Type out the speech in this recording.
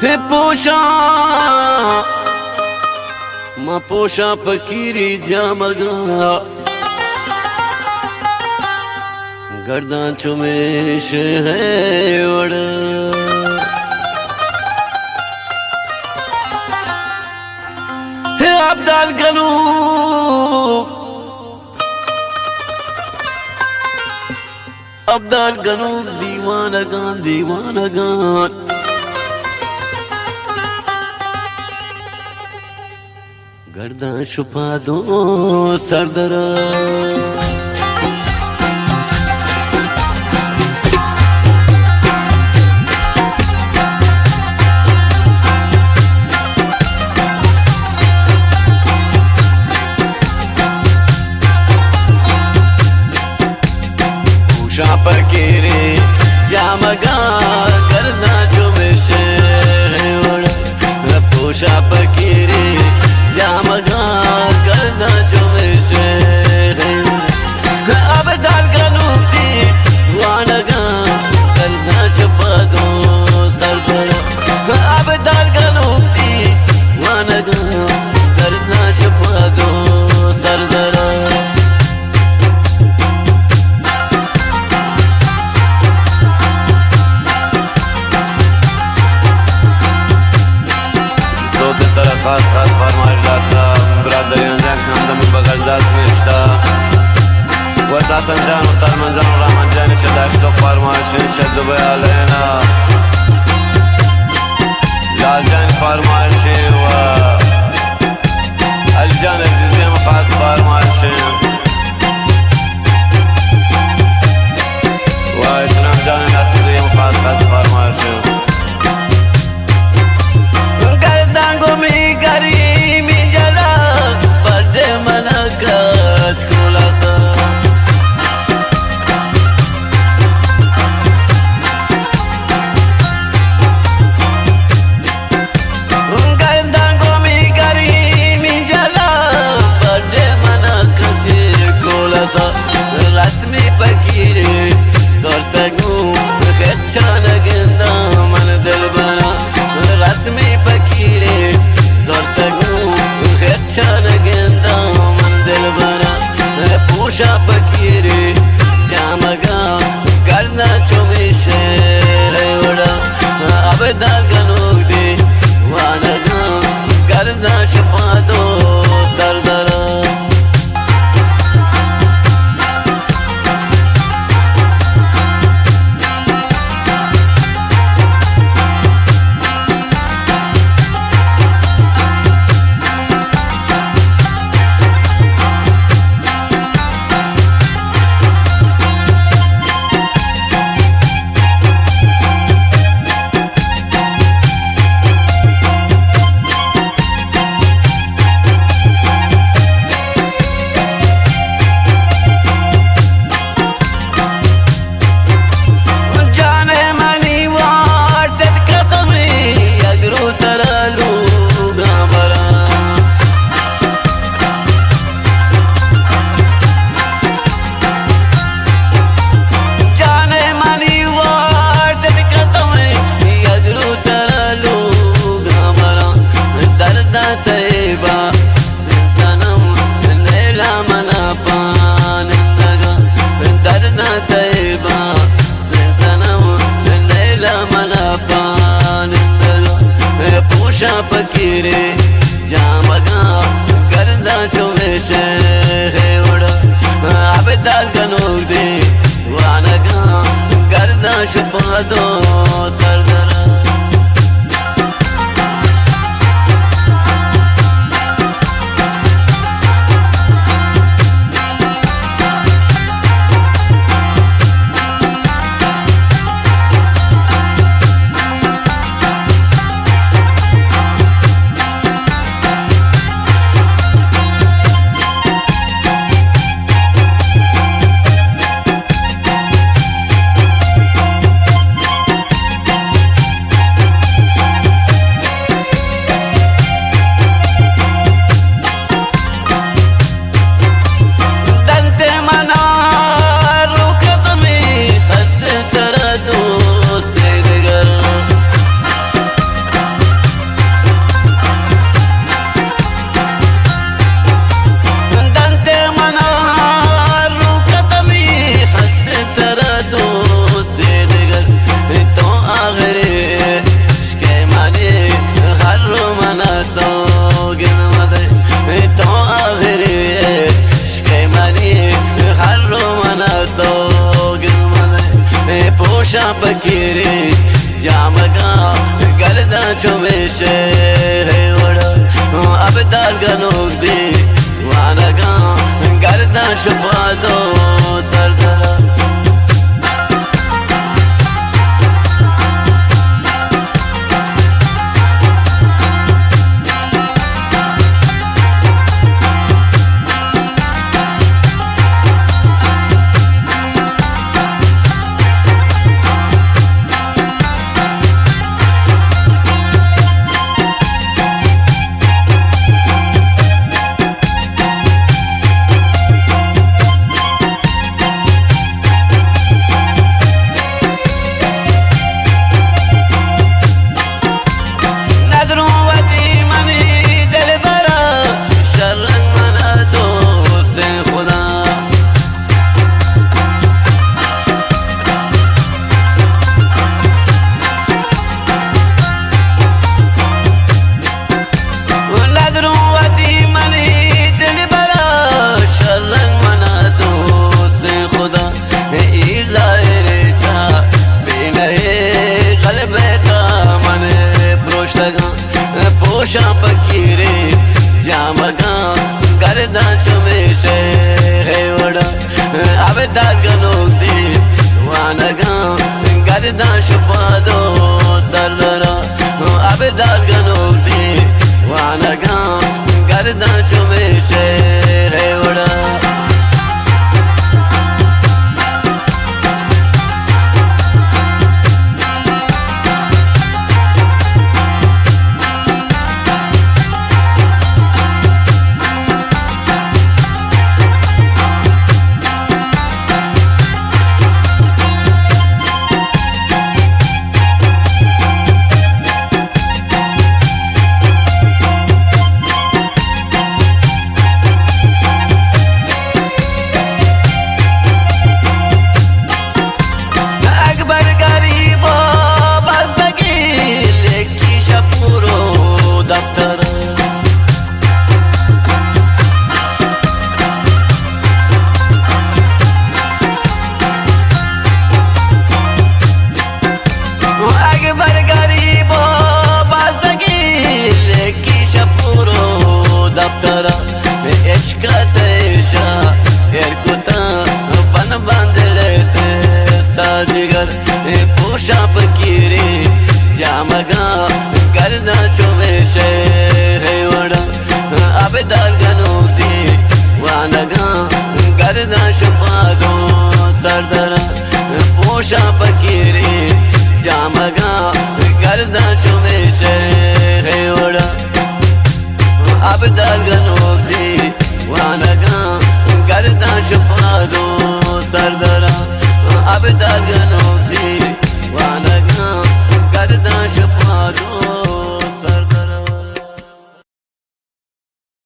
ہے پوشاں، ما پوشاں پکیری جامگاں، گرداں چمیش ہے وڑ۔ ہے ابدال گنوک، ابدال گنوک دیوانگاں، دیوانگاں۔ گرداں شپادوں سردر۔ پوشاں پکیریں جامگاں، گرداں چو مشے وڑ۔ پوشاں پکیریں جامگاں، گرداں چو مشے وڑ۔ ابدال گنوک دیوانگاں، گرداں شپادوں سردر۔ ابدال گنوک دیوانگاں، گرداں شپادوں سردر۔ سوت سر خاص خاص فرمائش داتا، برادریان جان کم دم بغل داس نشتا۔ و حسن جان و سلمان جان و رحمان جان چہ داشت و فرمائش شد و بیالینا۔ لال جان فرمائش و علی جان عزیزی ہم خاص فرمائش۔ و اسلام جان نقوی ہم خاص خاص فرمائش۔ گرداں گمی گریمی جلا، بڈے منا کچ کولا سا۔ گرداں گمی گریمی جلا، بڈے منا کچے کولا سا۔ رسمی پکیرے زرتگوں، خچان گنداں من دلبرا۔ رسمی پکیرے زرتگوں، خچان گنداں من دلبرا۔ پوشا پکیرے جامگاں، گرداں چمیشے وڑا۔ ابدال گنوک دیوانگاں، گرداں شپادوں سردرا۔ جان منی وارتت قسم، یک رو ترا لوگاں براں۔ جان منی وارتت قسم، یک رو ترا لوگاں براں۔ درداں تیبا زین صنم، نیلا منا پانندگا۔ درداں تیبا زین صنم، نیلا منا پانندگا۔ پوشاں پکیرے جامگاں، گرداں چمیشے وڑا۔ ابدال گنوک دیوانگاں، گرداں شپادوں سردرا۔ پوشاں پکیریں جامگاں، گرداں چمیشے ہے وڑا، ابدال گنوک دی وانگاں، گرداں شپادو سردرا۔ نظروں وتی منی دلبرا، شرنگ منا دوستیں خدا۔ نظروں وتی منی دلبرا، شرنگ منا دوستیں خدا۔ اے ظاہر تا بینئے قلب تا من پروشتگاں، پوشاں پکیریں جامگاں، گرداں چمیشے ہے وڑا، ابدال گنوک دی وانگاں، گرداں شپادو سردرا، ابدال گنوک دی وانگاں، گرداں چمیشے ہے وڑا۔ اکبر غریب و بزگی، لکی شپور و دفتر۔ اکبر غریب و بزگی، لکی شپور و دفتر۔ عشق تیشا ایر کتاں بن بندل سے ساجگر، پوشاں پکیریں جامگاں، گرداں چمیشے ہے وڑا، ابدال گنوک دی وانگاں، گرداں شپادو سردرا، پوشاں پکیریں جامگاں، گرداں چمیشے ہے وڑا۔ ابدال گنوک دی وانگاں، گرداں شپادو سردرا۔ ابدال گنوک